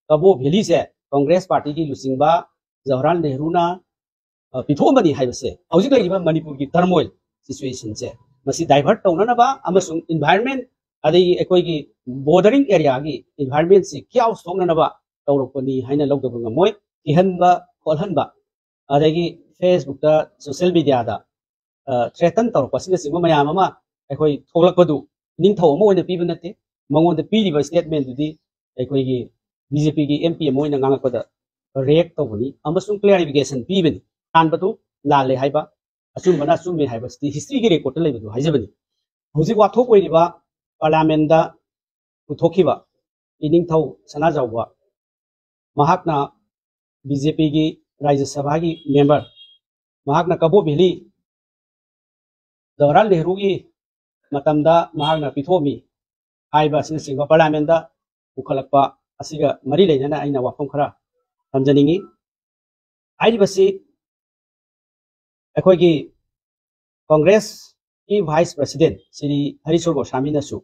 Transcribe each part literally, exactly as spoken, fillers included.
ꯀꯕꯣ ꯚꯦꯂꯤꯁꯦ ꯀꯪꯒ꯭ꯔꯦꯁ ꯄꯥꯔꯇꯤꯒꯤ ꯂꯨꯆꯤꯡꯕ ꯖꯋꯥꯍꯔꯂꯥꯜ ꯅꯦꯍꯔꯨꯅ, ꯑ, ꯄꯤꯊꯣꯛꯑꯝꯕꯅꯤ ꯍꯥꯏꯕꯁꯦ, ꯍꯧꯖꯤꯛ ꯂꯩꯔꯤꯕ ꯃꯅꯤꯄꯨꯔꯒꯤ ꯇꯔꯃꯣꯏꯜ ꯁꯤꯆꯨꯋꯦꯁꯟꯁꯦ, ꯃꯁꯤ ꯗꯥꯏꯚꯔꯠ ꯇꯧꯅꯅꯕ ꯑꯃꯁꯨꯡ ꯏꯟꯚꯥꯏꯔꯟꯃꯦꯟ, ꯑꯗꯒꯤ ꯑꯩꯈꯣꯏꯒꯤ ꯕꯣꯔꯗꯔꯤꯡ ꯑꯦꯔꯤꯌꯥꯒꯤ ꯏꯟꯚꯥꯏꯔꯟꯃꯦꯟꯁꯤ ꯈꯤꯌꯥꯎꯁ ꯊꯣꯛꯅꯅꯕ ꯇꯧꯔꯛꯄꯅꯤ ꯍꯥꯏꯅ ꯂꯧꯗꯕ ꯉꯝꯃꯣꯏ꯫ ꯀꯤꯍꯟꯕ ꯈꯣꯠꯍꯟꯕ, ꯑꯗꯒꯤ ꯐꯦꯁꯕꯨꯛꯇ, ꯁꯣꯁꯤꯌꯦꯜ ꯃꯦꯗꯤꯌꯥꯗ, ꯑ, ꯊ꯭ꯔꯦꯇꯟ ꯇꯧꯔꯛꯄ ꯑꯁꯤꯅꯆꯤꯡꯕ ꯃꯌꯥꯝ ꯑꯃ ꯑꯩꯈꯣꯏ ꯊꯣꯛꯂꯛꯄꯗꯨ ꯅꯤꯡꯊꯧ ꯑꯃ ꯑꯣꯏꯅ ꯄꯤꯕ ꯅꯠꯇꯦ꯫ ꯃꯉꯣꯟꯗ ꯄꯤꯔꯤꯕ ꯁ꯭ꯇꯦꯠꯃꯦꯟꯗꯨꯗꯤ ꯑꯩꯈꯣꯏꯒꯤ ꯕꯤ ꯖꯦ ꯄꯤꯒꯤ ꯑꯦꯝ ꯄꯤ ꯑꯃ ꯑꯣꯏꯅ ꯉꯥꯡꯉꯛꯄꯗ ꯔꯤꯌꯦꯛ ꯇꯧꯕꯅꯤ ꯑꯃꯁꯨꯡ ꯀ꯭ꯂꯦꯔꯤꯐꯤꯀꯦꯁꯟ ꯄꯤꯕꯅꯤ꯫ ꯑꯔꯥꯟꯕꯗꯨ ꯂꯥꯜꯂꯦ ꯍꯥꯏꯕ, ꯑꯆꯨꯝꯕꯅ ꯑꯆꯨꯝꯃꯦ ꯍꯥꯏꯕꯁꯤꯗꯤ ꯍꯤꯁꯇ꯭ꯔꯤꯒꯤ ꯔꯦꯀꯣꯔꯠꯇ ꯂꯩꯕꯗꯨ ꯍꯥꯏꯖꯕꯅꯤ꯫ ꯍꯧꯖꯤꯛ ꯋꯥꯊꯣꯛ ꯑꯣꯏꯔꯤꯕ ꯄꯥꯔꯂꯤꯌꯥꯃꯦꯟꯗ ꯄꯨꯊꯣꯛꯈꯤꯕ ꯏꯅꯤꯡꯊꯧ ꯁꯅꯥꯖꯥꯎꯕ, ꯃꯍꯥꯛꯅ ꯕꯤ ꯖꯦ ꯄꯤꯒꯤ ꯔꯥꯖ꯭ꯌ ꯁꯚꯥꯒꯤ ꯃꯦꯝꯕꯔ, ꯃꯍꯥꯛꯅ ꯀꯕꯣ ꯚꯦꯂꯤ ꯖꯋꯥꯍꯔꯂꯥꯜ ꯅꯦꯍꯔꯨꯒꯤ ꯃꯇꯝꯗ ꯃꯍꯥꯛꯅ ꯄꯤꯊꯣꯛꯑꯝꯃꯤ ꯍꯥꯏꯕ ꯑꯁꯤꯅꯆꯤꯡꯕ ꯄꯥꯔꯂꯤꯌꯥꯃꯦꯟꯗ ꯄꯨꯈꯠꯂꯛꯄ ꯑꯁꯤꯒ ꯃꯔꯤ ꯂꯩꯅꯅ ꯑꯩꯅ ꯋꯥꯐꯝ ꯈꯔ ꯊꯝꯖꯅꯤꯡꯏ꯫ ꯍꯥꯏꯔꯤꯕꯁꯤ ꯑꯩꯈꯣꯏꯒꯤ ꯀꯪꯒ꯭ꯔꯦꯁꯀꯤ ꯚꯥꯏꯁ ꯄ꯭ꯔꯁꯤꯗꯦꯟ ꯁ꯭ꯔꯤ ꯍꯔꯤꯁꯣꯔ ꯒꯣꯁꯥꯃꯤꯅꯁꯨ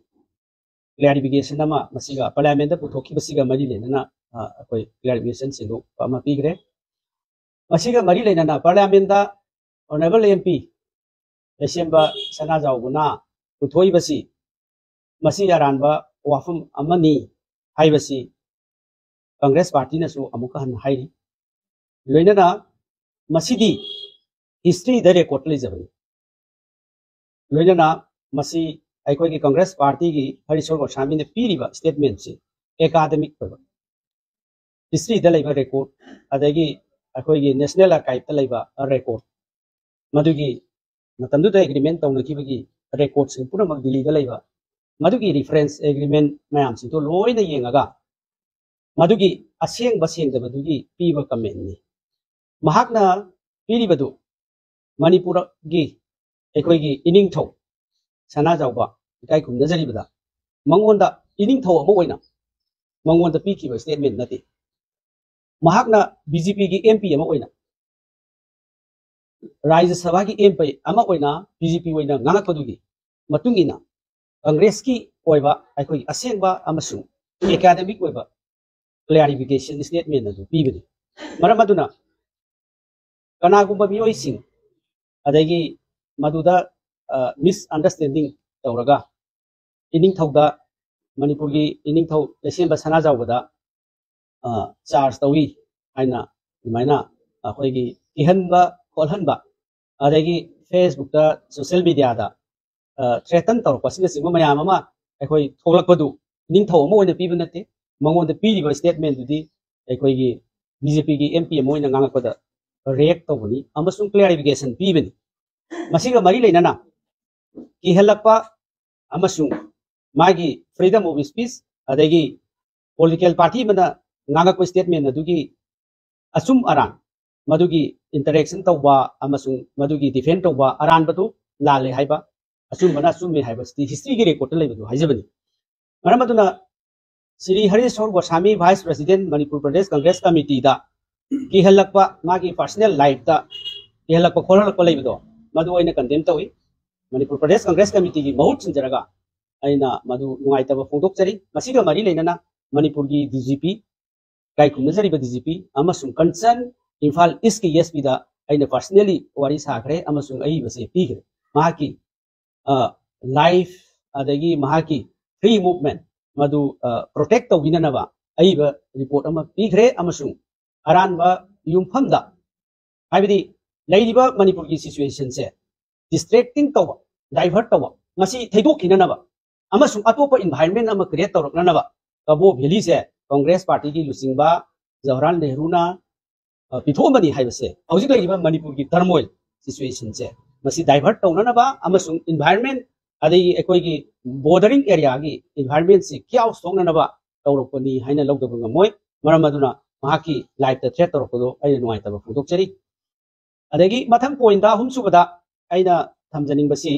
ꯀ꯭ꯂꯦꯔꯤꯐꯤꯀꯦꯁꯟ ꯑꯃ ꯃꯁꯤꯒ ꯄꯥꯔꯂꯤꯌꯥꯃꯦꯟꯗ ꯄꯨꯊꯣꯛꯈꯤꯕꯁꯤꯒ ꯃꯔꯤ ꯂꯩꯅꯅ, ꯑ, ꯑꯩꯈꯣꯏ ꯀ꯭ꯂꯦꯔꯤꯐꯤꯀꯦꯁꯟ ꯁꯦꯡꯗꯣꯛꯄ ꯑꯃ ꯄꯤꯈ꯭ꯔꯦ꯫ ꯃꯁꯤꯒ ꯃꯔꯤ ꯂꯩꯅꯅ ꯄꯥꯔꯂꯤꯌꯥꯃꯦꯟꯗ ꯑꯣꯅꯔꯦꯕꯜ ꯑꯦꯝ ꯄꯤ ꯂꯩꯁꯦꯝꯕ ꯁꯅꯥꯖꯥꯎꯕꯅ ꯄꯨꯊꯣꯛꯏꯕꯁꯤ ꯃꯁꯤ ꯑꯔꯥꯟꯕ ꯋꯥꯐꯝ ꯑꯃꯅꯤ ꯍꯥꯏꯕꯁꯤ ꯀꯪꯒ꯭ꯔꯦꯁ ꯄꯥꯔꯇꯤꯅꯁꯨ ꯑꯃꯨꯛꯀ ꯍꯟꯅ ꯍꯥꯏꯔꯤ꯫ ꯂꯣꯏꯅꯅ ꯃꯁꯤꯗꯤ ꯍꯤꯁꯇ꯭ꯔꯤꯗ ꯔꯦꯀꯣꯔꯠ ꯂꯩꯖꯕꯅꯤ꯫ ꯂꯣꯏꯅꯅ ꯃꯁꯤ ꯑꯩꯈꯣꯏꯒꯤ ꯀꯪꯒ꯭ꯔꯦꯁ ꯄꯥꯔꯇꯤꯒꯤ ꯍꯔꯤꯁꯣꯔ ꯒꯣꯁꯥꯃꯤꯅ ꯄꯤꯔꯤꯕ ꯁ꯭ꯇꯦꯠꯃꯦꯟꯁꯤ ꯑꯦꯀꯥꯗꯃꯤꯛ ꯑꯣꯏꯕ, ꯍꯤꯁꯇ꯭ꯔꯤꯗ ꯂꯩꯕ ꯔꯦꯀꯣꯔꯠ, ꯑꯗꯒꯤ ꯑꯩꯈꯣꯏꯒꯤ ꯅꯦꯁꯅꯦꯜ ꯑꯥꯔꯀꯥꯏꯚꯇ ꯂꯩꯕ ꯔꯦꯀꯣꯔꯠ, ꯃꯗꯨꯒꯤ ꯃꯇꯝꯗꯨꯗ ꯑꯦꯒ꯭ꯔꯤꯃꯦꯟ ꯇꯧꯅꯈꯤꯕꯒꯤ ꯔꯦꯀꯣꯔꯠꯁꯤꯡ ꯄꯨꯝꯅꯃꯛ ꯗꯤꯜꯂꯤꯗ ꯂꯩꯕ, ꯃꯗꯨꯒꯤ ꯔꯤꯐꯔꯦꯟꯁ ꯑꯦꯒ꯭ꯔꯤꯃꯦꯟ ꯃꯌꯥꯝꯁꯤꯡꯗꯣ ꯂꯣꯏꯅ ꯌꯦꯡꯉꯒ ꯃꯗꯨꯒꯤ ꯑꯁꯦꯡꯕ ꯁꯦꯡꯗꯕꯗꯨꯒꯤ ꯄꯤꯕ ꯀꯃꯦꯟꯅꯤ꯫ ꯃꯍꯥꯛꯅ ꯄꯤꯔꯤꯕꯗꯨ ꯃꯅꯤꯄꯨꯔꯒꯤ ꯑꯩꯈꯣꯏꯒꯤ ꯏꯅꯤꯡꯊꯧ ꯁꯅꯥꯖꯥꯎꯕ ꯏꯀꯥꯏ ꯈꯨꯝꯅꯖꯔꯤꯕꯗ ꯃꯉꯣꯟꯗ ꯏꯅꯤꯡꯊꯧ ꯑꯃ ꯑꯣꯏꯅ ꯃꯉꯣꯟꯗ ꯄꯤꯈꯤꯕ ꯁ꯭ꯇꯦꯠꯃꯦꯟ ꯅꯠꯇꯦ꯫ ꯃꯍꯥꯛꯅ ꯕꯤ ꯖꯦ ꯄꯤꯒꯤ ꯑꯦꯝ ꯄꯤ ꯑꯃ ꯑꯣꯏꯅ, ꯔꯥꯖ꯭ꯌ ꯁꯚꯥꯒꯤ ꯑꯦꯝ ꯄꯤ ꯑꯃ ꯑꯣꯏꯅ ꯕꯤ ꯖꯦ ꯄꯤ ꯑꯣꯏꯅ ꯉꯥꯡꯂꯛꯄꯗꯨꯒꯤ ꯃꯇꯨꯡ ꯏꯟꯅ ꯀꯪꯒ꯭ꯔꯦꯁꯀꯤ ꯑꯣꯏꯕ ꯑꯩꯈꯣꯏꯒꯤ ꯑꯁꯦꯡꯕ ꯑꯃꯁꯨꯡ ꯑꯦꯀꯥꯗꯃꯤꯛ ꯑꯣꯏꯕ clarification statement ꯑꯗꯨ ꯄꯤꯕꯅꯤ꯫ ꯃꯔꯝ ꯑꯗꯨꯅ ꯀꯅꯥꯒꯨꯝꯕ ꯃꯤꯑꯣꯏꯁꯤꯡ ꯑꯗꯒꯤ ꯃꯗꯨꯗ ꯃꯤꯁꯑꯟꯗꯔꯁꯇꯦꯟꯗꯤꯡ ꯇꯧꯔꯒ ꯏꯅꯤꯡꯊꯧꯗ, ꯃꯅꯤꯄꯨꯔꯒꯤ ꯏꯅꯤꯡꯊꯧ ꯂꯩꯁꯦꯝꯕ ꯁꯅꯥꯖꯥꯎꯕꯗ ꯆꯥꯔꯖ ꯇꯧꯏ ꯍꯥꯏꯅ ꯑꯗꯨꯃꯥꯏꯅ ꯑꯩꯈꯣꯏꯒꯤ ꯀꯤꯍꯟꯕ ꯈꯣꯠꯍꯟꯕ, ꯑꯗꯒꯤ ꯐꯦꯁꯕꯨꯛꯇ, ꯁꯣꯁꯤꯌꯦꯜ ꯃꯦꯗꯤꯌꯥꯗ ꯊ꯭ꯔꯦꯇꯟ ꯇꯧꯔꯛꯄ ꯑꯁꯤꯅꯆꯤꯡꯕ ꯃꯌꯥꯝ ꯑꯃ ꯑꯩꯈꯣꯏ ꯊꯣꯛꯂꯛꯄꯗꯨ ꯏꯅꯤꯡꯊꯧ ꯑꯃ ꯑꯣꯏꯅ ꯄꯤꯕ ꯅꯠꯇꯦ꯫ ꯃꯉꯣꯟꯗ ꯄꯤꯔꯤꯕ ꯁ꯭ꯇꯦꯠꯃꯦꯟꯗꯨꯗꯤ ꯑꯩꯈꯣꯏꯒꯤ ꯕꯤ ꯖꯦ ꯄꯤꯒꯤ ꯑꯦꯝ ꯄꯤ ꯑꯃ ꯑꯣꯏꯅ ꯉꯥꯡꯉꯛꯄꯗ ꯔꯤꯌꯦꯛ ꯇꯧꯕꯅꯤ ꯑꯃꯁꯨꯡ ꯀ꯭ꯂꯦꯔꯤꯐꯤꯀꯦꯁꯟ ꯄꯤꯕꯅꯤ꯫ ꯃꯁꯤꯒ ꯃꯔꯤ ꯂꯩꯅꯅ ꯀꯤꯍꯜꯂꯛꯄ ꯑꯃꯁꯨꯡ ꯃꯥꯒꯤ freedom of speech ꯑꯗꯒꯤ ꯄꯣꯂꯤꯇꯤꯀꯦꯜ ꯄꯥꯔꯇꯤ ꯑꯃꯅ ꯉꯥꯡꯉꯛꯄ ꯁ꯭ꯇꯦꯠꯃꯦꯟ ꯑꯗꯨꯒꯤ ꯑꯆꯨꯝ ꯑꯔꯥꯟ, ꯃꯗꯨꯒꯤ ꯏꯟꯇꯔꯦꯛꯁꯟ ꯇꯧꯕ ꯑꯃꯁꯨꯡ ꯃꯗꯨꯒꯤ ꯗꯤꯐꯦꯟ ꯇꯧꯕ, ꯑꯔꯥꯟꯕꯗꯨ ꯂꯥꯜꯂꯦ ꯍꯥꯏꯕ, ꯑꯆꯨꯝꯕꯅ ꯑꯆꯨꯝꯃꯦ ꯍꯥꯏꯕꯁꯤꯗꯤ ꯍꯤꯁꯇ꯭ꯔꯤꯒꯤ ꯔꯦꯀꯣꯔꯠꯇ ꯂꯩꯕꯗꯨ ꯍꯥꯏꯖꯕꯅꯤ꯫ ꯃꯔꯝ ꯑꯗꯨꯅ ꯁ꯭ꯔꯤ ꯍꯔꯤꯁꯣꯔ ꯒꯣꯁꯥꯃꯤ, ꯚꯥꯏꯁ ꯄ꯭ꯔꯦꯁꯤꯗꯦꯟꯠ, ꯃꯅꯤꯄꯨꯔ ꯄ꯭ꯔꯗꯦꯁ ꯀꯪꯒ꯭ꯔꯦꯁ ꯀꯃꯤꯇꯤꯗ ꯀꯤꯍꯜꯂꯛꯄ, ꯃꯥꯒꯤ ꯄꯔꯁꯅꯦꯜ ꯂꯥꯏꯐꯇ ꯀꯤꯍꯜꯂꯛꯄ ꯈꯣꯠꯍꯜꯂꯛꯄ ꯂꯩꯕꯗꯣ, ꯃꯗꯨ ꯑꯩꯅ ꯀꯟꯗꯦꯝ ꯇꯧꯏ꯫ ꯃꯅꯤꯄꯨꯔ ꯄ꯭ꯔꯗꯦꯁ ꯀꯪꯒ꯭ꯔꯦꯁ ꯀꯃꯤꯇꯤꯒꯤ ꯃꯍꯨꯠ ꯁꯤꯟꯖꯔꯒ ꯑꯩꯅ ꯃꯗꯨ ꯅꯨꯡꯉꯥꯏꯇꯕ ꯐꯣꯡꯗꯣꯛꯆꯔꯤ꯫ ꯃꯁꯤꯒ ꯃꯔꯤ ꯂꯩꯅꯅ ꯃꯅꯤꯄꯨꯔꯒꯤ ꯗꯤ ꯖꯤ ꯄꯤ, ꯏꯀꯥꯏ ꯈꯨꯝꯅꯖꯔꯤꯕ ꯗꯤ ꯖꯤ ꯄꯤ ꯑꯃꯁꯨꯡ ꯀꯟꯁꯔꯟ ꯏꯝꯐꯥꯜ ꯏꯁꯀꯤ ꯑꯦꯁ ꯄꯤꯗ ꯑꯩꯅ ꯄꯔꯁꯅꯦꯜꯂꯤ ꯋꯥꯔꯤ ꯁꯥꯈ꯭ꯔꯦ ꯑꯃꯁꯨꯡ ꯑꯏꯕꯁꯦ ꯄꯤꯈ꯭ꯔꯦ꯫ ꯃꯍꯥꯛꯀꯤ ꯂꯥꯏꯐ ꯑꯗꯒꯤ ꯃꯍꯥꯛꯀꯤ ꯐ꯭ꯔꯤ ꯃꯨꯚꯃꯦꯟ ꯃꯗꯨ ꯄ꯭ꯔꯣꯇꯦꯛ ꯇꯧꯕꯤꯅꯅꯕ ꯑꯏꯕ ꯔꯤꯄꯣꯔꯠ ꯑꯃ ꯄꯤꯈ꯭ꯔꯦ ꯑꯃꯁꯨꯡ ꯑꯔꯥꯟꯕ ꯌꯨꯝꯐꯝꯗ, ꯍꯥꯏꯕꯗꯤ ꯂꯩꯔꯤꯕ ꯃꯅꯤꯄꯨꯔꯒꯤ ꯁꯤꯆꯨꯋꯦꯁꯟꯁꯦ ꯗꯤꯁꯇ꯭ꯔꯦꯛꯇꯤꯡ ꯇꯧꯕ, ꯗꯥꯏꯚꯔꯠ ꯇꯧꯕ, ꯃꯁꯤ ꯊꯩꯗꯣꯛꯈꯤꯅꯅꯕ ꯑꯃꯁꯨꯡ ꯑꯇꯣꯞꯄ ꯏꯟꯚꯥꯏꯔꯟꯃꯦꯟ ꯑꯃ ꯀ꯭ꯔꯤꯌꯦꯠ ꯇꯧꯔꯛꯅꯅꯕ ꯀꯕꯣ ꯚꯦꯂꯤꯁꯦ ꯀꯪꯒ꯭ꯔꯦꯁ ꯄꯥꯔꯇꯤꯒꯤ ꯂꯨꯆꯤꯡꯕ ꯖꯋꯥꯍꯔꯂꯥꯜ ꯅꯦꯍꯔꯨꯅ ꯄꯤꯊꯣꯛꯑꯝꯕꯅꯤ ꯍꯥꯏꯕꯁꯦ ꯍꯧꯖꯤꯛ ꯂꯩꯔꯤꯕ ꯃꯅꯤꯄꯨꯔꯒꯤ ꯇꯔꯃꯣꯏꯜ ꯁꯤꯆꯨꯋꯦꯁꯟꯁꯦ ꯃꯁꯤ ꯗꯥꯏꯚꯔꯠ ꯇꯧꯅꯅꯕ ꯑꯃꯁꯨꯡ ꯏꯟꯚꯥꯏꯔꯟꯃꯦꯟ, ꯑꯗꯒꯤ ꯑꯩꯈꯣꯏꯒꯤ ꯕꯣꯔꯗꯔꯤꯡ ꯑꯦꯔꯤꯌꯥꯒꯤ ꯏꯟꯚꯥꯏꯔꯟꯃꯦꯟꯁꯤ ꯀꯤꯌꯥꯎꯁ ꯊꯣꯛꯅꯅꯕ ꯇꯧꯔꯛꯄꯅꯤ ꯍꯥꯏꯅ ꯂꯧꯗꯕ ꯉꯝꯃꯣꯏ꯫ ꯃꯔꯝ ꯑꯗꯨꯅ ꯃꯍꯥꯛꯀꯤ ꯂꯥꯏꯐꯇ ꯊ꯭ꯔꯦꯠ ꯇꯧꯔꯛꯄꯗꯣ ꯑꯩꯅ ꯅꯨꯡꯉꯥꯏꯇꯕ ꯐꯣꯡꯗꯣꯛꯆꯔꯤ꯫ ꯑꯗꯒꯤ ꯃꯊꯪ ꯄꯣꯏꯟꯗ ꯑꯍꯨꯝꯁꯨꯕꯗ ꯑꯩꯅ ꯊꯝꯖꯅꯤꯡꯕꯁꯤ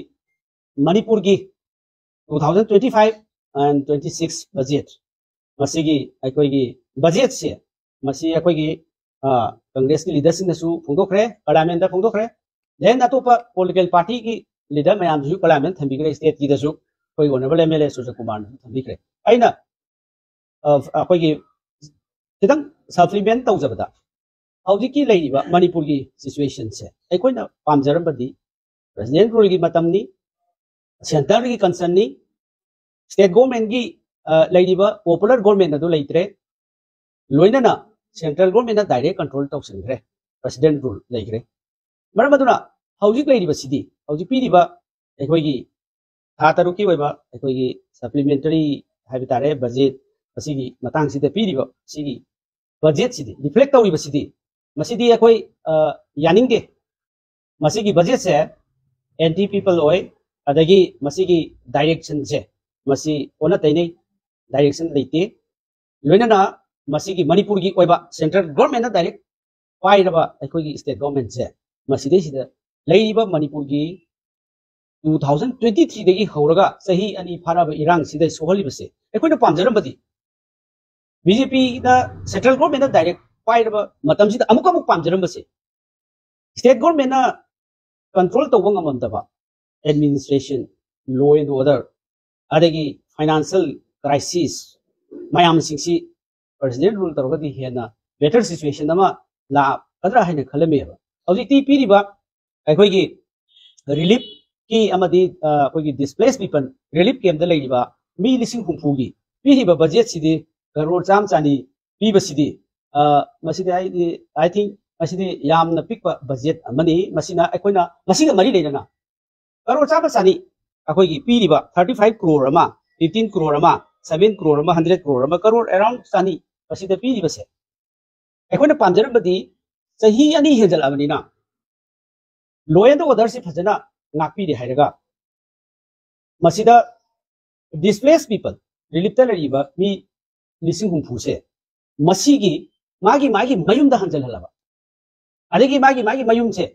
ꯃꯅꯤꯄꯨꯔꯒꯤ two thousand twenty five and twenty six budget, ꯃꯁꯤꯒꯤ ꯑꯩꯈꯣꯏꯒꯤ ꯕꯖꯦꯠꯁꯦ, ꯃꯁꯤ ꯑꯩꯈꯣꯏꯒꯤ ꯀꯪꯒ꯭ꯔꯦꯁꯀꯤ ꯂꯤꯗꯔꯁꯤꯡꯅꯁꯨ ꯐꯣꯡꯗꯣꯛꯈ꯭ꯔꯦ, ꯄꯥꯔꯂꯤꯌꯥꯃꯦꯟꯗ ꯐꯣꯡꯗꯣꯛꯈ꯭ꯔꯦ꯫ ꯗꯦꯟ ꯑꯇꯣꯞꯄ ꯄꯣꯂꯤꯇꯤꯀꯦꯜ ꯄꯥꯔꯇꯤꯒꯤ ꯂꯤꯗꯔ ꯃꯌꯥꯝꯗꯨꯁꯨ ꯄꯥꯔꯂꯤꯌꯥꯃꯦꯟ ꯊꯝꯕꯤꯈ꯭ꯔꯦ, ꯁ꯭ꯇꯦꯠꯀꯤꯗꯁꯨ ꯑꯩꯈꯣꯏ ꯑꯣꯅꯔꯦꯕꯜ ꯑꯦꯝ ꯑꯦꯜ ꯑꯦ ꯁꯨꯔꯖꯀꯨꯃꯥꯔꯅꯁꯨ ꯊꯝꯕꯤꯈ꯭ꯔꯦ꯫ ꯑꯩꯅ ꯑꯩꯈꯣꯏꯒꯤ ꯈꯤꯇꯪ ꯁꯄ꯭ꯂꯤꯃꯦꯟ ꯇꯧꯖꯕꯗ, ꯍꯧꯖꯤꯛꯀꯤ ꯂꯩꯔꯤꯕ ꯃꯅꯤꯄꯨꯔꯒꯤ ꯁꯤꯆꯨꯋꯦꯁꯟꯁꯦ ꯑꯩꯈꯣꯏꯅ ꯄꯥꯝꯖꯔꯝꯕꯗꯤ ꯄ꯭ꯔꯦꯁꯤꯗꯦꯟ ꯔꯨꯜꯒꯤ ꯃꯇꯝꯅꯤ, ꯁꯦꯟꯇꯔꯒꯤ ꯀꯟꯁꯔꯟꯅꯤ, ꯁ꯭ꯇꯦꯠ ꯒꯣꯔꯃꯦꯟꯒꯤ ꯂꯩꯔꯤꯕ ꯄꯣꯄꯨꯂꯔ ꯒꯣꯔꯃꯦꯟ ꯑꯗꯨ ꯂꯩꯇ꯭ꯔꯦ, ꯂꯣꯏꯅꯅ ꯁꯦꯟꯇ꯭ꯔꯦꯜ ꯒꯣꯔꯃꯦꯟꯅ ꯗꯥꯏꯔꯦꯛ ꯀꯟꯇ꯭ꯔꯣꯜ ꯇꯧꯁꯤꯟꯈ꯭ꯔꯦ, ꯄ꯭ꯔꯦꯁꯤꯗꯦꯟ ꯔꯨꯜ ꯂꯩꯈ꯭ꯔꯦ꯫ ꯃꯔꯝ ꯑꯗꯨꯅ ꯍꯧꯖꯤꯛ ꯂꯩꯔꯤꯕꯁꯤꯗꯤ, ꯍꯧꯖꯤꯛ ꯄꯤꯔꯤꯕ ꯑꯩꯈꯣꯏꯒꯤ ꯊꯥ ꯇꯔꯨꯛꯀꯤ ꯑꯣꯏꯕ ꯑꯩꯈꯣꯏꯒꯤ ꯁꯄ꯭ꯂꯤꯃꯦꯟꯇꯔꯤ ꯍꯥꯏꯕ ꯇꯥꯔꯦ, ꯕꯖꯦꯠ ꯑꯁꯤꯒꯤ ꯃꯇꯥꯡꯁꯤꯗ ꯄꯤꯔꯤꯕ ꯁꯤꯒꯤ ꯕꯖꯦꯠꯁꯤꯗꯤ, ꯔꯤꯐ꯭ꯂꯦꯛ ꯇꯧꯔꯤꯕꯁꯤꯗꯤ, ꯃꯁꯤꯗꯤ ꯑꯩꯈꯣꯏ ꯌꯥꯅꯤꯡꯗꯦ꯫ ꯃꯁꯤꯒꯤ ꯕꯖꯦꯠꯁꯦ ꯑꯦꯟꯇꯤ ꯄꯤꯄꯜ ꯑꯣꯏ꯫ ꯑꯗꯒꯤ ꯃꯁꯤꯒꯤ ꯗꯥꯏꯔꯦꯛꯁꯟꯁꯦ, ꯃꯁꯤ ꯑꯣꯟꯅ ꯇꯩꯅꯩ, ꯗꯥꯏꯔꯦꯛꯁꯟ ꯂꯩꯇꯦ꯫ ꯂꯣꯏꯅꯅ ꯃꯁꯤꯒꯤ ꯃꯅꯤꯄꯨꯔꯒꯤ ꯑꯣꯏꯕ ꯁꯦꯟꯇ꯭ꯔꯦꯜ ꯒꯣꯔꯃꯦꯟꯅ ꯗꯥꯏꯔꯦꯛ ꯄꯥꯏꯔꯕ ꯑꯩꯈꯣꯏꯒꯤ ꯁ꯭ꯇꯦꯠ ꯒꯣꯔꯃꯦꯟꯁꯦ, ꯃꯁꯤꯗꯩꯁꯤꯗ ꯂꯩꯔꯤꯕ ꯃꯅꯤꯄꯨꯔꯒꯤ ꯇꯨ ꯊꯥꯎꯖꯟ ꯇ꯭ꯋꯦꯟꯇꯤ ꯊ꯭ꯔꯤꯗꯒꯤ ꯍꯧꯔꯒ ꯆꯍꯤ ꯑꯅꯤ ꯐꯥꯔꯛꯑꯕ ꯏꯔꯥꯡꯁꯤꯗ ꯁꯣꯛꯍꯜꯂꯤꯕꯁꯦ, ꯑꯩꯈꯣꯏꯅ ꯄꯥꯝꯖꯔꯝꯕꯗꯤ, ꯕꯤꯖꯦꯄꯤꯅ ꯁꯦꯟꯇ꯭ꯔꯦꯜ ꯒꯣꯔꯃꯦꯟꯅ ꯗꯥꯏꯔꯦꯛ ꯄꯥꯏꯔꯕ ꯃꯇꯝꯁꯤꯗ ꯑꯃꯨꯛ ꯑꯃꯨꯛ ꯄꯥꯝꯖꯔꯝꯕꯁꯦ, ꯁ꯭ꯇꯦꯠ ꯒꯣꯔꯃꯦꯟꯅ ꯀꯟꯇ꯭ꯔꯣꯜ ꯇꯧꯕ ꯉꯝꯃꯝꯗꯕ ꯑꯦꯗꯃꯤꯅꯤꯁꯇ꯭ꯔꯦꯁꯟ, ꯂꯣ ꯑꯦꯟ ꯑꯣꯔꯗꯔ, ꯑꯗꯒꯤ ꯐꯥꯏꯅꯥꯟꯁꯤꯌꯦꯜ ꯀ꯭ꯔꯥꯏꯁꯤꯁ ꯃꯌꯥꯝꯁꯤꯡꯁꯤ ꯄ꯭ꯔꯦꯁꯤꯗꯦꯟ ꯔꯨꯜ ꯇꯧꯔꯒꯗꯤ ꯍꯦꯟꯅ ꯕꯦꯇꯔ ꯁꯤꯆꯨꯋꯦꯁꯟ ꯑꯃ ꯂꯥꯛꯀꯗ꯭ꯔꯥ ꯍꯥꯏꯅ ꯈꯜꯂꯝꯃꯦꯕ꯫ ꯍꯧꯖꯤꯛꯇꯤ ꯄꯤꯔꯤꯕ ꯑꯩꯈꯣꯏꯒꯤ ꯔꯤꯂꯤꯐꯀꯤ ꯑꯃꯗꯤ ꯑꯩꯈꯣꯏꯒꯤ ꯗꯤꯁꯄ꯭ꯂꯦꯁ ꯄꯤꯄꯜ ꯔꯤꯂꯤꯐ ꯀꯦꯝꯗ ꯂꯩꯔꯤꯕ ꯃꯤ ꯂꯤꯁꯤꯡ ꯍꯨꯝꯐꯨꯒꯤ ꯄꯤꯔꯤꯕ ꯕꯖꯦꯠꯁꯤꯗꯤ ꯀꯔꯣꯔ ꯆꯥꯝꯃ ꯆꯅꯤ ꯄꯤꯕꯁꯤꯗꯤ, ꯃꯁꯤꯗꯤ ꯑꯩꯗꯤ, I think, ꯃꯁꯤꯗꯤ ꯌꯥꯝꯅ ꯄꯤꯛꯄ ꯕꯖꯦꯠ ꯑꯃꯅꯤ꯫ ꯃꯁꯤꯅ ꯑꯩꯈꯣꯏꯅ ꯃꯁꯤꯒ ꯃꯔꯤ ꯂꯩꯅꯅ ꯀꯔꯣꯔ ꯆꯥꯝꯃ ꯆꯅꯤ ꯑꯩꯈꯣꯏꯒꯤ ꯄꯤꯔꯤꯕ ꯊꯥꯔꯇꯤ ꯐꯥꯏꯚ ꯀ꯭ꯔꯣꯔ ꯑꯃ, ꯐꯤꯐꯇꯤꯟ ꯀ꯭ꯔꯣꯔ ꯑꯃ, ꯁꯚꯦꯟ ꯀ꯭ꯔꯣꯔ ꯑꯃ, ꯍꯟꯗ꯭ꯔꯦꯠ ꯀ꯭ꯔꯣꯔ ꯑꯃ, ꯀꯔꯣꯔ ꯑꯦꯔꯥꯎꯟ ꯆꯅꯤ ꯃꯁꯤꯗ ꯄꯤꯔꯤꯕꯁꯦ, ꯑꯩꯈꯣꯏꯅ ꯄꯥꯝꯖꯔꯝꯕꯗꯤ ꯆꯍꯤ ꯑꯅꯤ ꯍꯦꯟꯖꯜꯂꯛꯑꯕꯅꯤꯅ ꯂꯣ ꯑꯦꯟ ꯑꯣꯔꯗꯔꯁꯤ ꯐꯖꯅ ꯉꯥꯛꯄꯤꯔꯦ ꯍꯥꯏꯔꯒ ꯃꯁꯤꯗ ꯗꯤꯁꯄ꯭ꯂꯦꯁ ꯄꯤꯄꯜ, ꯔꯤꯂꯤꯐꯇ ꯂꯩꯔꯤꯕ ꯃꯤ ꯂꯤꯁꯤꯡ ꯍꯨꯝꯐꯨꯁꯦ, ꯃꯁꯤꯒꯤ ꯃꯥꯒꯤ ꯃꯥꯒꯤ ꯃꯌꯨꯝꯗ ꯍꯟꯖꯜꯍꯜꯂꯕ, ꯑꯗꯒꯤ ꯃꯥꯒꯤ ꯃꯥꯒꯤ ꯃꯌꯨꯝꯁꯦ,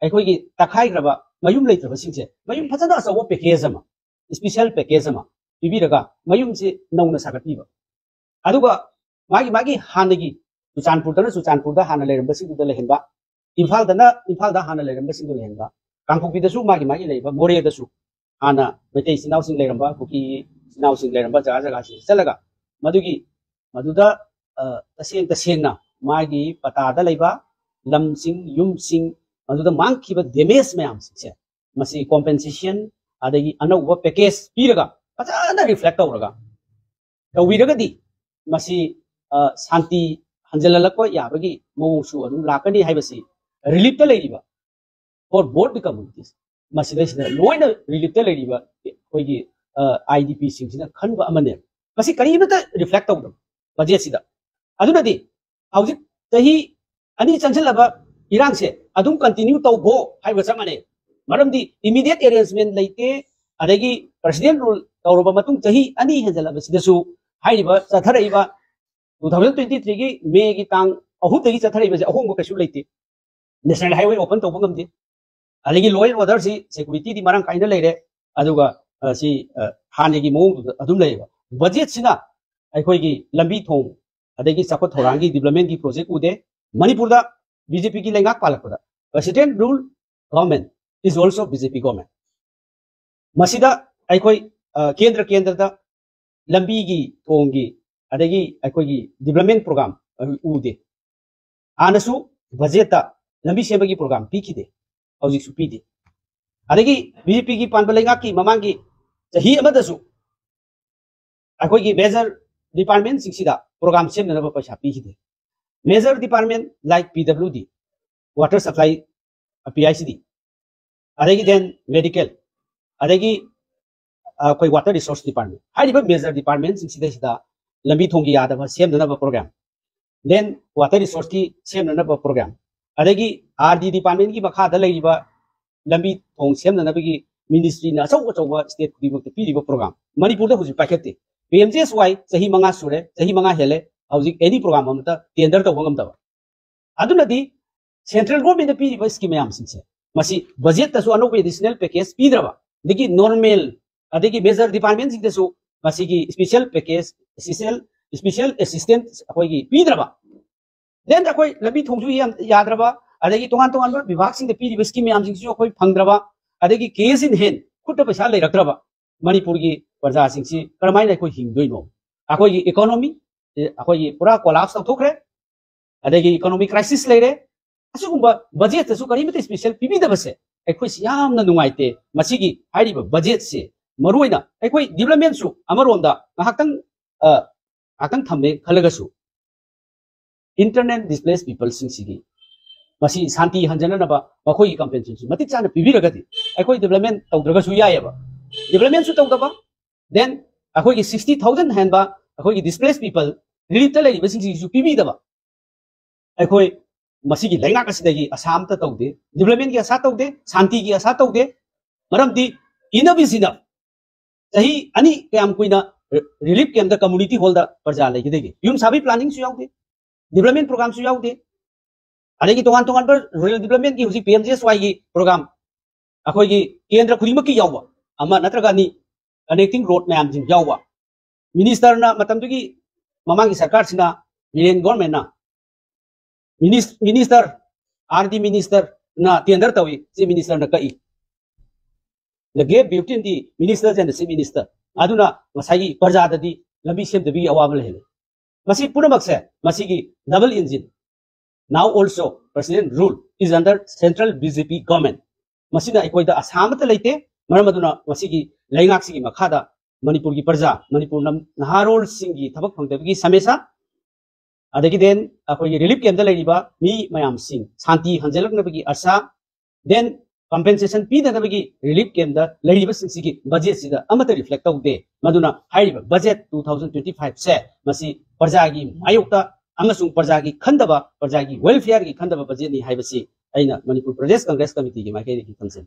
ꯑꯩꯈꯣꯏꯒꯤ ꯇꯛꯈꯥꯏꯈ꯭ꯔꯕ ꯃꯌꯨꯝ ꯂꯩꯇ꯭ꯔꯕꯁꯤꯡꯁꯦ ꯃꯌꯨꯝ ꯐꯖꯅ ꯑꯆꯧꯕ ꯄꯦꯀꯦꯖ ꯑꯃ, ꯏꯁꯄꯤꯁꯦꯜ ꯄꯦꯀꯦꯖ ꯑꯃ ꯄꯤꯕꯤꯔꯒ ꯃꯌꯨꯝꯁꯤ ꯅꯧꯅ ꯁꯥꯒꯠꯄꯤꯕ꯫ ꯑꯗꯨꯒ ꯃꯥꯒꯤ ꯃꯥꯒꯤ ꯍꯥꯟꯅꯒꯤ ꯆꯨꯔꯆꯥꯟꯄꯨꯔꯗꯅ ꯆꯨꯔꯆꯥꯟꯄꯨꯔꯗ ꯍꯥꯟꯅ ꯂꯩꯔꯝꯕꯁꯤꯡꯗꯨꯗ ꯂꯩꯍꯟꯕ, ꯏꯝꯐꯥꯜꯗꯅ ꯏꯝꯐꯥꯜꯗ ꯍꯥꯟꯅ ꯂꯩꯔꯝꯕꯁꯤꯡꯗꯨ ꯂꯩꯍꯟꯕ, ꯀꯥꯡꯄꯣꯛꯄꯤꯗꯁꯨ ꯃꯥꯒꯤ ꯃꯥꯒꯤ ꯂꯩꯕ, ꯃꯣꯔꯦꯗꯁꯨ ꯍꯥꯟꯅ ꯃꯩꯇꯩ ꯏꯆꯤꯟ ꯏꯅꯥꯎꯁꯤꯡ ꯂꯩꯔꯝꯕ, ꯀꯨꯀꯤ ꯏꯆꯤꯟ ꯏꯅꯥꯎꯁꯤꯡ ꯂꯩꯔꯝꯕ ꯖꯒꯥ ꯖꯒꯥꯁꯤꯡ ꯆꯠꯂꯒ ꯃꯗꯨꯒꯤ, ꯃꯗꯨꯗ ꯑ, ꯇꯁꯦꯡ ꯇꯁꯦꯡꯅ ꯃꯥꯒꯤ ꯄꯇꯥꯗ ꯂꯩꯕ ꯂꯝꯁꯤꯡ, ꯌꯨꯝꯁꯤꯡ, ꯑꯗꯨꯗ ꯃꯥꯡꯈꯤꯕ ꯗꯦꯃꯦꯖ ꯃꯌꯥꯝꯁꯤꯡꯁꯦ, ꯃꯁꯤ ꯀꯣꯝꯄꯦꯟꯁꯦꯁꯟ ꯑꯗꯒꯤ ꯑꯅꯧꯕ ꯄꯦꯀꯦꯖ ꯄꯤꯔꯒ ꯐꯖꯅ ꯔꯤꯐ꯭ꯂꯦꯛ ꯇꯧꯔꯒ ꯇꯧꯕꯤꯔꯒꯗꯤ ꯃꯁꯤ, ꯑ, ꯁꯥꯟꯇꯤ ꯍꯟꯖꯤꯜꯍꯜꯂꯛꯄ ꯌꯥꯕꯒꯤ ꯃꯑꯣꯡꯁꯨ ꯑꯗꯨꯝ ꯂꯥꯛꯀꯅꯤ ꯍꯥꯏꯕꯁꯤ ꯔꯤꯂꯤꯞꯇ ꯂꯩꯔꯤꯕ for both the communities, ꯃꯁꯤꯗꯩꯁꯤꯗ ꯂꯣꯏꯅ ꯔꯤꯂꯤꯞꯇ ꯂꯩꯔꯤꯕ ꯑꯩꯈꯣꯏꯒꯤ, ꯑ, IDP ꯁꯤꯡꯁꯤꯅ ꯈꯟꯕ ꯑꯃꯅꯦꯕ꯫ ꯃꯁꯤ ꯀꯔꯤꯃꯠꯇ ꯔꯤꯐ꯭ꯂꯦꯛ ꯇꯧꯗꯕ ꯕꯖꯦꯠꯁꯤꯗ꯫ ꯑꯗꯨꯅꯗꯤ ꯍꯧꯖꯤꯛ ꯆꯍꯤ ꯑꯅꯤ ꯆꯪꯁꯤꯜꯂꯕ ꯏꯔꯥꯡꯁꯦ ꯑꯗꯨꯝ ꯀꯟꯇꯤꯅ꯭ꯌꯨ ꯇꯧꯕꯣ ꯍꯥꯏꯕꯒ ꯆꯞ ꯃꯥꯟꯅꯩ꯫ ꯃꯔꯝꯗꯤ ꯏꯃꯤꯗꯤꯌꯦꯠ ꯑꯦꯔꯦꯟꯖꯃꯦꯟ ꯂꯩꯇꯦ, ꯑꯗꯒꯤ ꯄ꯭ꯔꯦꯁꯤꯗꯦꯟ ꯔꯨꯜ ꯇꯧꯔꯕ ꯃꯇꯨꯡ ꯆꯍꯤ ꯑꯅꯤ ꯍꯦꯟꯖꯜꯂꯕꯁꯤꯗꯁꯨ ꯍꯥꯏꯔꯤꯕ ꯆꯠꯊꯔꯛꯏꯕ two thousand twenty three ꯒꯤ ꯃꯦꯒꯤ ꯇꯥꯡ ꯑꯍꯨꯝꯗꯒꯤ ꯆꯠꯊꯔꯛꯏꯕꯁꯦ ꯑꯍꯣꯡꯕ ꯀꯩꯁꯨ ꯂꯩꯇꯦ꯫ ꯅꯦꯁꯅꯦꯜ ꯍꯥꯏꯋꯦ ꯑꯣꯄꯟ ꯇꯧꯕ ꯉꯝꯗꯦ꯫ ꯑꯗꯒꯤ ꯂꯣ ꯑꯦꯟ ꯑꯣꯔꯗꯔꯁꯤ, ꯁꯦꯀ꯭ꯌꯨꯔꯤꯇꯤꯗꯤ ꯃꯔꯥꯡ ꯀꯥꯏꯅ ꯂꯩꯔꯦ꯫ ꯑꯗꯨꯒ, ꯑ, ꯁꯤ, ꯑ, ꯍꯥꯟꯅꯒꯤ ꯃꯑꯣꯡꯗꯨꯗ ꯑꯗꯨꯝ ꯂꯩꯌꯦꯕ꯫ ꯕꯖꯦꯠꯁꯤꯅ ꯑꯩꯈꯣꯏꯒꯤ ꯂꯝꯕꯤ ꯊꯣꯡ, ꯑꯗꯒꯤ ꯆꯥꯎꯈꯠ ꯊꯧꯔꯥꯡꯒꯤ ꯗꯤꯕ꯭ꯂꯞꯃꯦꯟꯒꯤ ꯄ꯭ꯔꯣꯖꯦꯛ ꯎꯗꯦ꯫ ꯃꯅꯤꯄꯨꯔꯗ BJP ꯒꯤ ꯂꯩꯉꯥꯛ ꯄꯥꯜꯂꯛꯄꯗ president rule government is also BJP government꯫ ꯃꯁꯤꯗ ꯑꯩꯈꯣꯏ, ꯑ, ꯀꯦꯟꯗ꯭ꯔ ꯀꯦꯟꯗ꯭ꯔꯗ ꯂꯝꯕꯤꯒꯤ, ꯊꯣꯡꯒꯤ, ꯑꯗꯒꯤ ꯑꯩꯈꯣꯏꯒꯤ ꯗꯤꯕ꯭ꯂꯞꯃꯦꯟ ꯄ꯭ꯔꯣꯒ꯭ꯔꯥꯝ ꯎꯗꯦ꯫ ꯍꯥꯟꯅꯁꯨ ꯕꯖꯦꯠꯇ ꯂꯝꯕꯤ ꯁꯦꯝꯕꯒꯤ ꯄ꯭ꯔꯣꯒ꯭ꯔꯥꯝ ꯄꯤꯈꯤꯗꯦ, ꯍꯧꯖꯤꯛꯁꯨ ꯄꯤꯗꯦ꯫ ꯑꯗꯒꯤ BJP ꯒꯤ ꯄꯥꯟꯕ ꯂꯩꯉꯥꯛꯀꯤ ꯃꯃꯥꯡꯒꯤ ꯆꯍꯤ ꯑꯃꯗꯁꯨ ꯑꯩꯈꯣꯏꯒꯤ ꯃꯦꯖꯔ ꯗꯤꯄꯥꯔꯠꯃꯦꯟꯁꯤꯡꯁꯤꯗ ꯄ꯭ꯔꯣꯒ꯭ꯔꯥꯝ ꯁꯦꯝꯅꯅꯕ ꯄꯩꯁꯥ ꯄꯤꯈꯤꯗꯦ꯫ Major department like PWD, water supply, PICD, ꯑꯗꯒꯤ then medical, ꯑꯗꯒꯤ ꯑꯩꯈꯣꯏ water resource department, ꯍꯥꯏꯔꯤꯕ ꯃꯦꯖꯔ ꯗꯤꯄꯥꯔꯠꯃꯦꯟꯁꯤꯡꯁꯤꯗꯩꯁꯤꯗ ꯂꯝꯕꯤ ꯊꯣꯡꯒꯤ ꯌꯥꯗꯕ ꯁꯦꯝꯅꯅꯕ ꯄ꯭ꯔꯣꯒ꯭ꯔꯥꯝ, then water resource ꯀꯤ ꯁꯦꯝꯅꯅꯕ ꯄ꯭ꯔꯣꯒ꯭ꯔꯥꯝ, ꯑꯗꯒꯤ RD department ꯀꯤ ꯃꯈꯥꯗ ꯂꯩꯔꯤꯕ ꯂꯝꯕꯤ ꯊꯣꯡ ꯁꯦꯝꯅꯅꯕꯒꯤ ꯃꯤꯅꯤꯁꯇ꯭ꯔꯤꯅ ꯑꯆꯧ ꯑꯆꯧꯕ ꯁ꯭ꯇꯦꯠ ꯈꯨꯗꯤꯡꯃꯛꯇ ꯄꯤꯔꯤꯕ ꯄ꯭ꯔꯣꯒ꯭ꯔꯥꯝ ꯃꯅꯤꯄꯨꯔꯗ ꯍꯧꯖꯤꯛ ꯄꯥꯏꯈꯠꯇꯦ꯫ PMGSY ꯆꯍꯤ ꯃꯉꯥ ꯁꯨꯔꯦ, ꯆꯍꯤ ꯃꯉꯥ ꯍꯦꯜꯂꯦ, ꯍꯧꯖꯤꯛ ꯑꯦꯅꯤ ꯄ꯭ꯔꯣꯒ꯭ꯔꯥꯝ ꯑꯃꯠꯇ ꯇꯦꯟꯗꯔ ꯇꯧꯕ ꯉꯝꯗꯕ꯫ ꯑꯗꯨꯅꯗꯤ ꯁꯦꯟꯇ꯭ꯔꯦꯜ ꯒꯣꯔꯃꯦꯟꯅ ꯄꯤꯔꯤꯕ ꯁ꯭ꯀꯤꯝ ꯃꯌꯥꯝꯁꯤꯡꯁꯦ, ꯃꯁꯤ ꯕꯖꯦꯠꯇꯁꯨ ꯑꯅꯧꯕ ꯑꯦꯗꯤꯁꯅꯦꯜ ꯄꯦꯀꯦꯖ ꯄꯤꯗ꯭ꯔꯕ, ꯑꯗꯒꯤ ꯅꯣꯔꯃꯦꯜ, ꯑꯗꯒꯤ ꯃꯦꯖꯔ ꯗꯤꯄꯥꯔꯠꯃꯦꯟꯁꯤꯡꯗꯁꯨ ꯃꯁꯤꯒꯤ special package, special, special assistance ꯑꯩꯈꯣꯏꯒꯤ ꯄꯤꯗ꯭ꯔꯕ, ꯗꯦꯟ ꯑꯩꯈꯣꯏ ꯂꯝꯕꯤ ꯊꯣꯡꯁꯨ ꯌꯥꯝ ꯌꯥꯗ꯭ꯔꯕ, ꯑꯗꯒꯤ ꯇꯣꯉꯥꯟ ꯇꯣꯉꯥꯟꯕ ꯕꯤꯚꯥꯒꯁꯤꯡꯗ ꯄꯤꯔꯤꯕ ꯁ꯭ꯀꯤꯝ ꯃꯌꯥꯝꯁꯤꯡꯁꯤꯁꯨ ꯑꯩꯈꯣꯏ ꯐꯪꯗ꯭ꯔꯕ, ꯑꯗꯒꯤ cash in hand, ꯈꯨꯠꯇ ꯄꯩꯁꯥ ꯂꯩꯔꯛꯇ꯭ꯔꯕ, ꯃꯅꯤꯄꯨꯔꯒꯤ ꯄ꯭ꯔꯖꯥꯁꯤꯡꯁꯤ ꯀꯔꯝꯍꯥꯏꯅ ꯑꯩꯈꯣꯏ ꯍꯤꯡꯗꯣꯏꯅꯣ? ꯑꯩꯈꯣꯏꯒꯤ ꯏꯀꯣꯅꯣꯃꯤ, ꯑꯩꯈꯣꯏꯒꯤ ꯄꯨꯔꯥ ꯀꯣꯂꯥꯞꯁ ꯇꯧꯊꯣꯛꯈ꯭ꯔꯦ꯫ ꯑꯗꯒꯤ ꯏꯀꯣꯅꯣꯃꯤꯛ ꯀ꯭ꯔꯥꯏꯁꯤꯁ ꯂꯩꯔꯦ꯫ ꯑꯁꯤꯒꯨꯝꯕ ꯕꯖꯦꯠꯇꯁꯨ ꯀꯔꯤꯃꯠꯇ ꯁ꯭ꯄꯦꯁꯦꯜ ꯄꯤꯕꯤꯗꯕꯁꯦ ꯑꯩꯈꯣꯏꯁꯤ ꯌꯥꯝꯅ ꯅꯨꯡꯉꯥꯏꯇꯦ꯫ ꯃꯁꯤꯒꯤ ꯍꯥꯏꯔꯤꯕ ꯕꯖꯦꯠꯁꯤ ꯃꯔꯨꯑꯣꯏꯅ ꯑꯩꯈꯣꯏ ꯗꯤꯕ꯭ꯂꯞꯃꯦꯟꯁꯨ ꯑꯃꯔꯣꯝꯗ ꯉꯥꯏꯍꯥꯛꯇꯪ ꯑ, ꯉꯥꯏꯍꯥꯛꯇꯪ ꯊꯝꯃꯦ ꯈꯜꯂꯒꯁꯨ, ꯏꯟꯇꯔꯅꯦꯜ ꯗꯤꯁꯄ꯭ꯂꯦꯁ ꯄꯤꯄꯜꯁꯤꯡꯁꯤꯒꯤ ꯃꯁꯤ ꯁꯥꯟꯇꯤ ꯍꯟꯖꯅꯅꯕ ꯃꯈꯣꯏꯒꯤ ꯀꯝꯄꯦꯟꯁꯦꯁꯟꯁꯨ ꯃꯇꯤꯛ ꯆꯥꯅ ꯄꯤꯕꯤꯔꯒꯗꯤ ꯑꯩꯈꯣꯏ ꯗꯤꯕ꯭ꯂꯞꯃꯦꯟ ꯇꯧꯗ꯭ꯔꯒꯁꯨ ꯌꯥꯏꯑꯕ꯫ ꯗꯤꯕ꯭ꯂꯞꯃꯦꯟꯁꯨ ꯇꯧꯗꯕ, ꯗꯦꯟ ꯑꯩꯈꯣꯏꯒꯤ ꯁꯤꯛꯁꯇꯤ ꯊꯥꯎꯖꯟ ꯍꯦꯟꯕ ꯑꯩꯈꯣꯏꯒꯤ ꯗꯤꯁꯄ꯭ꯂꯦꯁ ꯄꯤꯄꯜ ꯔꯤꯂꯤꯐꯇ ꯂꯩꯔꯤꯕꯁꯤꯡꯁꯤꯒꯤꯁꯨ ꯄꯤꯕꯤꯗꯕ꯫ ꯑꯩꯈꯣꯏ ꯃꯁꯤꯒꯤ ꯂꯩꯉꯥꯛ ꯑꯁꯤꯗꯒꯤ ꯑꯁꯥ ꯑꯃꯠꯇ ꯇꯧꯗꯦ, ꯗꯤꯕ꯭ꯂꯞꯃꯦꯟꯒꯤ ꯑꯁꯥ ꯇꯧꯗꯦ, ꯁꯥꯟꯇꯤꯒꯤ ꯑꯁꯥ ꯇꯧꯗꯦ꯫ ꯃꯔꯝꯗꯤ enough is enough꯫ ꯆꯍꯤ ꯑꯅꯤ ꯀꯌꯥꯝ ꯀꯨꯏꯅ ꯔꯤꯂꯤꯐ ꯀꯦꯝꯞꯇ, ꯀꯝꯃꯨꯅꯤꯇꯤ ꯍꯣꯜꯗ ꯄ꯭ꯔꯖꯥ ꯂꯩꯒꯗꯒꯦ? ꯌꯨꯝ ꯁꯥꯕꯒꯤ ꯄ꯭ꯂꯥꯅꯤꯡꯁꯨ ꯌꯥꯎꯗꯦ, ꯗꯤꯕ꯭ꯂꯞꯃꯦꯟ ꯄ꯭ꯔꯣꯒ꯭ꯔꯥꯝꯁꯨ ꯌꯥꯎꯗꯦ꯫ ꯑꯗꯒꯤ ꯇꯣꯉꯥꯟ ꯇꯣꯉꯥꯟꯕ ꯔꯨꯔꯦꯜ ꯗꯤꯕ꯭ꯂꯞꯃꯦꯟꯒꯤ ꯍꯧꯖꯤꯛ ꯄꯤ ꯑꯦꯝ ꯖꯤ ꯑꯦꯁ ꯋꯥꯏꯒꯤ ꯄ꯭ꯔꯣꯒ꯭ꯔꯥꯝ ꯑꯩꯈꯣꯏꯒꯤ ꯀꯦꯟꯗ꯭ꯔ ꯈꯨꯗꯤꯡꯃꯛꯀꯤ ꯌꯥꯎꯕ ꯑꯃ ꯅꯠꯇ꯭ꯔꯒ ꯑꯅꯤ, ꯀꯅꯦꯛꯇꯤꯡ ꯔꯣꯗ ꯃꯌꯥꯝꯁꯤꯡ ꯌꯥꯎꯕ꯫ ꯃꯤꯅꯤꯁꯇꯔꯅ ꯃꯇꯝꯗꯨꯒꯤ ꯃꯃꯥꯡꯒꯤ ꯁꯔꯀꯥꯔꯁꯤꯅ, ꯕꯤꯔꯦꯟ ꯒꯣꯔꯃꯦꯟꯅ ꯃꯤꯅꯤꯁ-, ꯃꯤꯅꯤꯁꯇꯔ, ꯑꯥꯔ ꯗꯤ ꯃꯤꯅꯤꯁꯇꯔꯅ ꯇꯦꯟꯗꯔ ꯇꯧꯏ, ꯆꯤꯐ ꯃꯤꯅꯤꯁꯇꯔꯅ ꯀꯛꯏ꯫ The gap between the ministers and the chief minister. ꯑꯗꯨꯅ ꯉꯁꯥꯏꯒꯤ ꯄ꯭ꯔꯖꯥꯗꯗꯤ ꯂꯝꯕꯤ ꯁꯦꯝꯗꯕꯒꯤ ꯑꯋꯥꯕ ꯂꯩꯍꯜꯂꯤ꯫ ꯃꯁꯤ ꯄꯨꯝꯅꯃꯛꯁꯦ ꯃꯁꯤꯒꯤ double engine, now also president rule is under central B J P government꯫ ꯃꯁꯤꯅ ꯑꯩꯈꯣꯏꯗ ꯑꯁꯥ ꯑꯃꯠꯇ ꯂꯩꯇꯦ꯫ ꯃꯔꯝ ꯑꯗꯨꯅ ꯃꯁꯤꯒꯤ ꯂꯩꯉꯥꯛꯁꯤꯒꯤ ꯃꯈꯥꯗ ꯃꯅꯤꯄꯨꯔꯒꯤ ꯄ꯭ꯔꯖꯥ, ꯃꯅꯤꯄꯨꯔ ꯅꯝ-, ꯅꯍꯥꯔꯣꯜꯁꯤꯡꯒꯤ ꯊꯕꯛ ꯐꯪꯗꯕꯒꯤ ꯁꯃꯁ꯭ꯌꯥ, ꯑꯗꯒꯤ ꯗꯦꯟ ꯑꯩꯈꯣꯏꯒꯤ ꯔꯤꯂꯤꯐ ꯀꯦꯝꯞꯇ ꯂꯩꯔꯤꯕ ꯃꯤ ꯃꯌꯥꯝꯁꯤꯡ ꯁꯥꯟꯇꯤ ꯍꯟꯖꯤꯜꯂꯛꯅꯕꯒꯤ ꯑꯁꯥ, ꯗꯦꯟ ꯀꯝꯄꯦꯟꯁꯦꯁꯟ ꯄꯤꯗꯅꯕꯒꯤ ꯔꯤꯂꯤꯐ ꯀꯦꯝꯞꯇ ꯂꯩꯔꯤꯕꯁꯤꯡꯁꯤꯒꯤ ꯕꯖꯦꯠꯁꯤꯗ ꯑꯃꯠꯇ ꯔꯤꯐ꯭ꯂꯦꯛ ꯇꯧꯗꯦ꯫ ꯃꯗꯨꯅ ꯍꯥꯏꯔꯤꯕ ꯕꯖꯦꯠ ꯇꯨ ꯊꯥꯎꯖꯟ ꯇ꯭ꯋꯦꯟꯇꯤ ꯐꯥꯏꯚꯁꯦ ꯃꯁꯤ ꯄ꯭ꯔꯖꯥꯒꯤ ꯃꯥꯌꯣꯛꯇ ꯑꯃꯁꯨꯡ ꯄ꯭ꯔꯖꯥꯒꯤ ꯈꯟꯗꯕ, ꯄ꯭ꯔꯖꯥꯒꯤ ꯋꯦꯜꯐꯤꯌꯔꯒꯤ ꯈꯟꯗꯕ ꯕꯖꯦꯠꯅꯤ ꯍꯥꯏꯕꯁꯤ ꯑꯩꯅ ꯃꯅꯤꯄꯨꯔ ꯄ꯭ꯔꯗꯦꯁ ꯀꯪꯒ꯭ꯔꯦꯁ ꯀꯃꯤꯇꯤꯒꯤ ꯃꯥꯏꯀꯩꯗꯒꯤ ꯊꯝꯖꯩ꯫